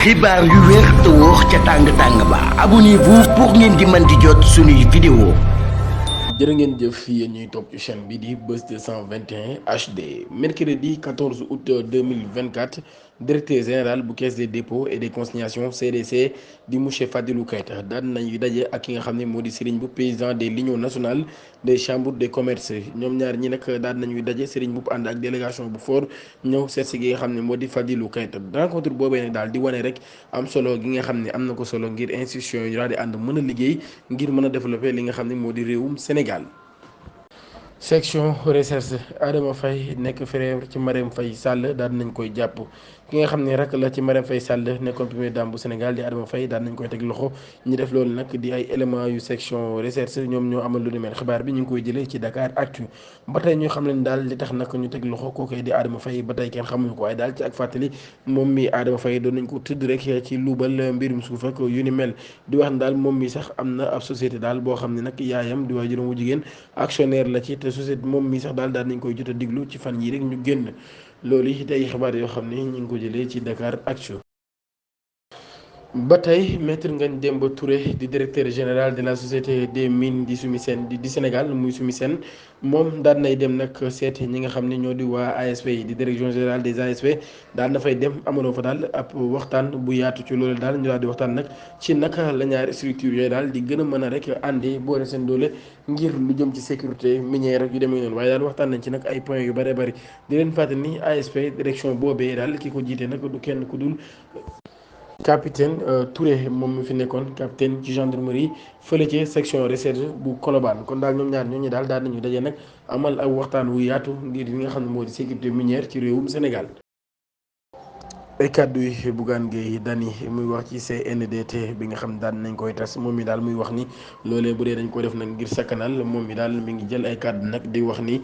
xibaar yu wér te wóor ca tàng ba abonnez-vous pour ngeen di mën di jot suñuy vidéo. jërë ngeen jëf yéen ñuy topp ci chaîne bi di Buzz 221 HD mercredi 14 août 2024 directeur général bu caisse des dépôts et des consignations CDC di monsieur Fadilou Keita daan nañu daje ak ki nga xam ne moo di Serigne Mboup président de l'union nationale des chambres de commerce ñoom ñaar ñi nag daan nañuy daje Serigne Mboup ànd ak délégation bu fort ñëw seet si gi nga xam ne moo di Fadilou Keita rencontre boobee nag daal di wane rek am solo gi nga xam ne am na ko solo ngir institution yi daal di ànd mën a liggéey ngir mën a développer li nga xam ne moo di réewum Sénégal. section recherche Adama Faye nekk frère ci Marème Faye Sall daan nañ koy jàpp ki nga xam ne rek la ci Marème Faye Sall nekkoon première dame bu Sénégal di Adama Faye daan nañ koy teg loxo ñi def loolu nag di ay éléments yu section recherche ñoom ñoo amal lu ni mel xibaar bi ñu ngi koy jëlee ci Dakar Actu ba tey ñu xam leen daal li tax nag ñu teg loxo kookoy di Adama Faye ba tey kenn xamuñu ko waaye daal ci ak fàttali moom mi Adama Faye doon nañ ko tudd rek ci luubal mbirum suuf ak yu ni mel di wax ne daal moom mi sax am na ab société daal boo xam ne nag yaayam di waajuram wu jigéen actionnaire la ci te société moom mi sax daal nañ koy jot a diglu ci fan yii rek ñu génn loolu yi tey xibaar yoo xam ne ñu ngi ko jëlee ci Dakar Actu ba tey maître Ngagne Demba Touré di directeur général de la société des mines di SOMISEN di Sénégal muy SOMISEN moom daan nay dem nag seeti ñi nga xam ne ñoo di waa ASP yi di direction générale des ASP daal dafay dem amaloo fa daal ab waxtaan bu yaatu ci loolu daal ñu daal di waxtaan nag ci naka la ñaari structure yooyu daal di gën a mën a rek àndee boole seen doole ngir lu jëm ci sécurité minière ak yu demee noonu waaye daal waxtaan nañ ci nag ay points yu bëree bëri di leen fàttali ni ASP direction boobee daal ki ko jiite nag du kenn ku dul capitaine Touré moom mi fi nekkoon capitaine ci gendarmerie fële ci section recherche bu Colobane kon daal ñoom ñaar ñooñu daal nañu daje nag amal ak waxtaan wu yaatu ngir li nga xam ne moo di sécurité minière ci réewum Sénégal. ay kàddu yi Bougane Gueye Dany muy wax ci CNDT bi nga xam daan nañ koy tas moom mi daal muy wax ni loolee bu dee dañ ko def nag ngir sakkanal moom mi daal mi ngi jël ay kàddu nag di wax ni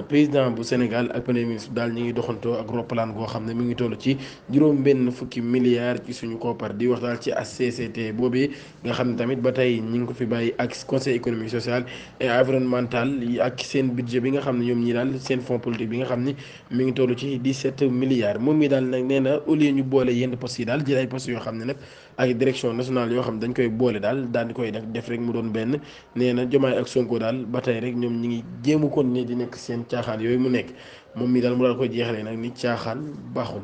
président bu Sénégal ak premier ministre daal ñu ngi doxantoo ak roppalaan goo xam ne mi ngi toll ci juróom-benn fukki milliards ci suñu koppar di wax daal ci HCCT boobee nga xam ne tamit ba tey ñi ngi ko fi bàyyi ak conseil économique social et environnemental yi ak seen budget bi nga xam ne ñoom ñi daal seen fonds politique bi nga xam ni mi ngi toll ci 17 milliards moom mi daal nag nee na au lieu ñu boole yenn postes yi daal jël ay postes yoo xam ne nag ak direction nationale yoo xam ne dañ koy boole daal di koy def rek mu doon benn nee na Diomaye ak Sonko daal ba tey rek ñoom ñi ngi jéemu kon ne di nekk seen caaxaan yooyu mu nekk moom mi daal mu daal koy jeexalee nag ni caaxaan baaxul.